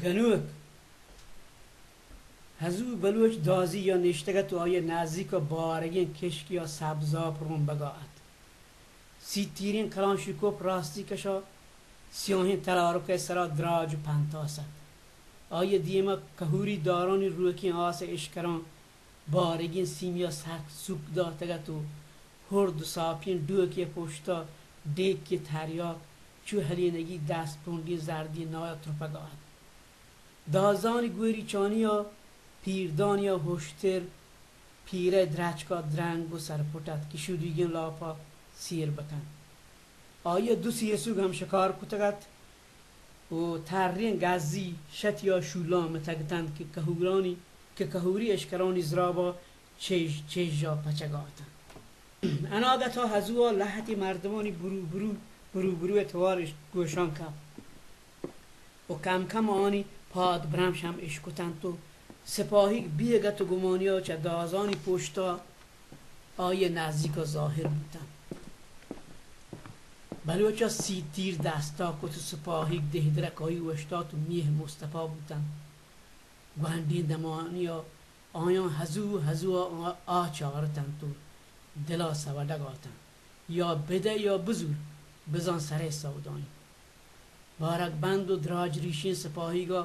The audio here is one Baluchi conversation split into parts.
گنوک ہزو بلوچ دازی یا نشتگ ات و آئی ء نزیک ء بارگیں کشکے ء سبزاپ رمبگا ات۔ سی تیریں کلانشیکوپ راستی کشا سیاہیں تلارک ء سرا دراج و پنتاس ات۔ آئی ء دیما کہوری دارانی روکیں آس ء اشکراں بارگیں سیمیا سک سوپ داتگ ات و ہرد و ساپیں ڈوکے پشتا ڈیکے تریاک چو ہلینگی دست پنڈیں زردیں نایا ترپگا ات۔ دازانی گوریچانیا پیردانیا ہشتر پیرئے درچکا درنگ و سرپٹ ات کہ شدیگیں لاپا سیر بکنت۔ آئیا دو سیسوگ ہم شکار کتگ ات و تریں گزی شتیا شولاں متگ اتنت کہ کہورانی، کہ کہوری اشکرانی زرابا چیژ چیژا پچگا اتنت۔ اناگتا ہزوا لہتے مردمانی برو برو، برو برو ء توار اش-، گوشاں کپت و کم کم آنی پاد برمش ہم اشکتنت و سپاہیگ بیگت و گمانیا چہ دازانی پشتا آئی ء نزیکا ظاہر بوتنت۔ بلوچا سی تیر دستا کت و سپاہیگ دہدرکائی اوشتات و میہ مستپا بوتنت۔ گونڈیں دمانیا آیاں ہزو ہزو ء آ چارتنت و دل ء سوڈگ آتنت، یا بدئے یا بزور، بزاں سرئے سودا انت۔ بارگ بند و دراج ریشیں سپاہیگ ء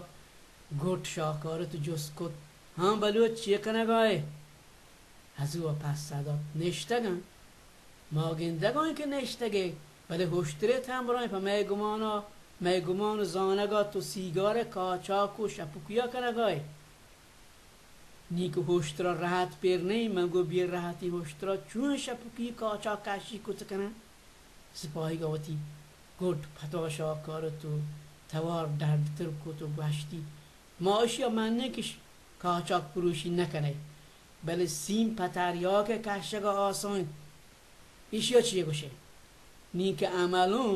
گٹ شاکارت و جست کت، ہاں بلوچ، چے کنگ ء ئے؟ ہزو ء پسہ دات، نشتگ آں۔ ما گندگ آں کہ نشتگ ئے، بلے ہشترے تمبرائیں پہ مئے گمان ء، مئے گمان و زانگ ء تو سیگار ء کاچاک و شپکی ء کنگ ء ئے۔ نی کہ ہوشترا رہت پیر نئیں، من گوں بے رہتیں ہوشترا چون شپکی کاچا کشی کت کناں؟ سپاہیگا وتی گٹ پدا شاکارت و توار ڈڈتر کت و گوشتی، ما اشیا منیں کہ ش-، کاچاک پروشی نکنئے، بلے سیم پہ تریاک ء کشگا آسان انت۔ اشیا چے گوشئے؟ نی کہ عملوں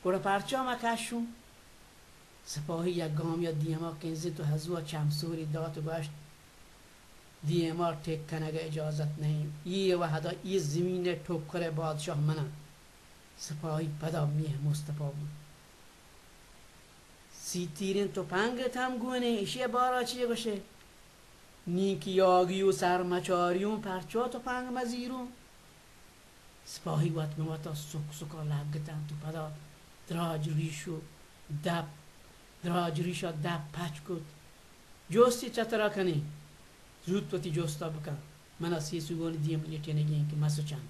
گڑا پرچا مہ کشوں؟ سپاہی یک گامے ء دیما کنزت و ہزو ء چمسوری دات و گوشت، دیما ٹک کنگ ء اجازت نئیں۔ اے وہدا اے زمین ء ٹکر ء بادشاہ مناں۔ سپاہی پدا میہ مستپا بوت۔ سی تیریں تپنگ ات ہم گون انت، ایشی ء بارا چے گوشئے؟ نی کہ یاگی و سرمچاری اوں، پرچا تپنگ مزیروں؟ سپاہی وت مہ وتا سک سکا لگتنت و پدا دراج ریش و دپ، دراج ریشا دپ پچ کت۔ جستی چہ ترا کنیں، زوت وتی جستا بکن، منا سیسوگانی دیم لیٹینگی انت کہ مسچن۔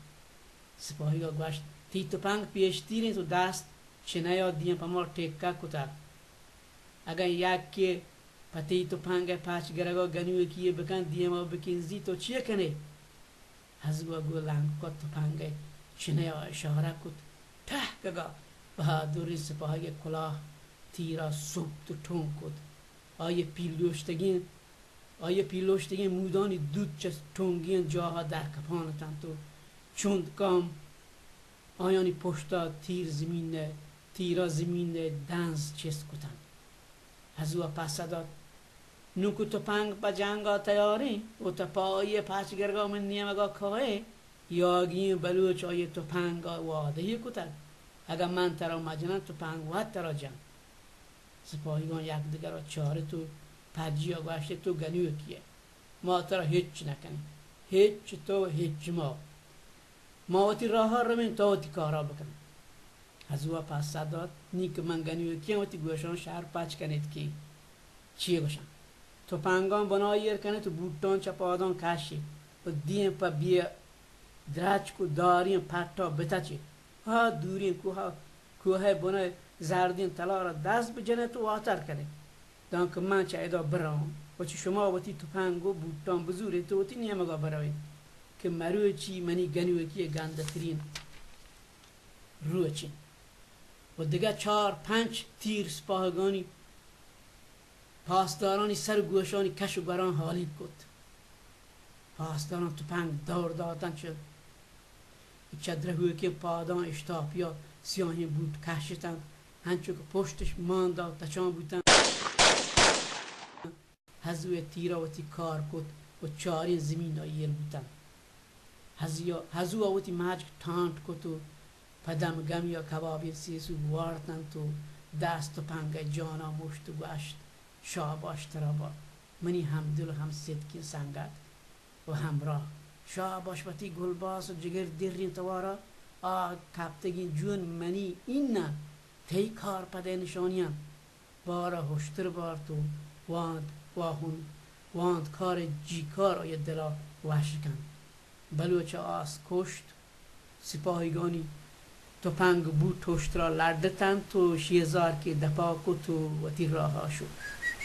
سپاہیگا گوشت، تئی تپنگ پیشتیر انت و دست چنیا دیم پہ ما ٹکہ کتگ۔ اگاں یکے پہ تئی تپنگ ء پچ گرگا گنوکی یے بکن، دیما بکنزی، تو چے کنئے؟ ہزو ء گوں لنکک ء تپنگ ء چنیا اشارہ کت۔ ٹہکگا بہادریں سپاہیگ ء کلاہ تیرا سپت و ٹونگ کت۔ آئی ء پیلوشتگیں، آئی ء پیلوشتگیں مودانی دوت چہ ٹونگیں جاہا درکپان اتنت و چنت گام آیانی پشتا تیر زمین ء، تیرا زمین ء دنز چست کتنت۔ ہزو ء پسہ دات، نوں کہ تپنگ پہ جنگ ء تیار انت و تو پہ آئی ء پچ گرگ ء من نیمگ ء کائے، یاگی ئیں بلوچ آئی ء تپنگ ء وعدہ یے کتگ، اگاں من ترا مہ جناں، تپنگ وت ترا جنت۔ سپاہیگاں یکدگر ء چارت و پجی ء گوشت، تو گنوکی ئے، ما ترا ہچ نہ کنیں، ہچ تو ہچ ما، ما وتی راہ ء رویں، تو وتی کار ء بکن۔ ہزو ء پسہ دات، نی کہ من گنوکی آں، وتی گوشاں شر پچ کنیت کہ چے گوشاں۔ تپنگاں بنا ایر کنیت و بوٹاں چہ پاداں کشیت و دیم پہ بے درچک و داریں پٹا بتچیت۔ آ دوریں کوہ، کوہ ء بن ء زردیں تلار ء دست بجنیت و واتر کنیت، دانکہ من چہ ادا برواں و چہ شما وتی تپنگ و بوٹاں بزوریت و وتی نیمگا برویت کہ مروچی منی گنوکی ء گندترین روچ انت۔ و دگہ چار پنچ تیر سپاہگانی پاسدارانی سر و گوشانی کش و گوراں ہالین کت۔ پاسداراں تپنگ دور داتنت، چہ، چہ درہوکیں پاداں اشتاپیا سیاہیں بوٹ کشتنت، انچو کہ پشتش ماندا تچان بوتنت۔ ہزو ء تیرا وتی کار کت و چاریں زمین ء ایر بوتنت۔ ہزیا-، ہزو ء وتی مجگ ٹانٹ کت و پہ دم گمی ء کبابیں سیسوگ وارتنت و دست تپنگ ء جان ء مشت و گوشت، شاباش ترا با منی ہمدل و ہمصدقیں سنگت و ہمراہ۔ شاباش وتی گلباس و جگر دریں توارا آ کپتگیں جون منی این انت، تئی کارپد ء نشانی انت۔ بار ء ہشتر بارت و وانت واہند، وانتکار ء جیکار آئی ء دل ء وش کنت۔ بلوچ ء آس کشت، سپاہیگانی تپنگ بوت ہشترا لڈتنت و شیزار کہ دپا کت و وتی راہا شت۔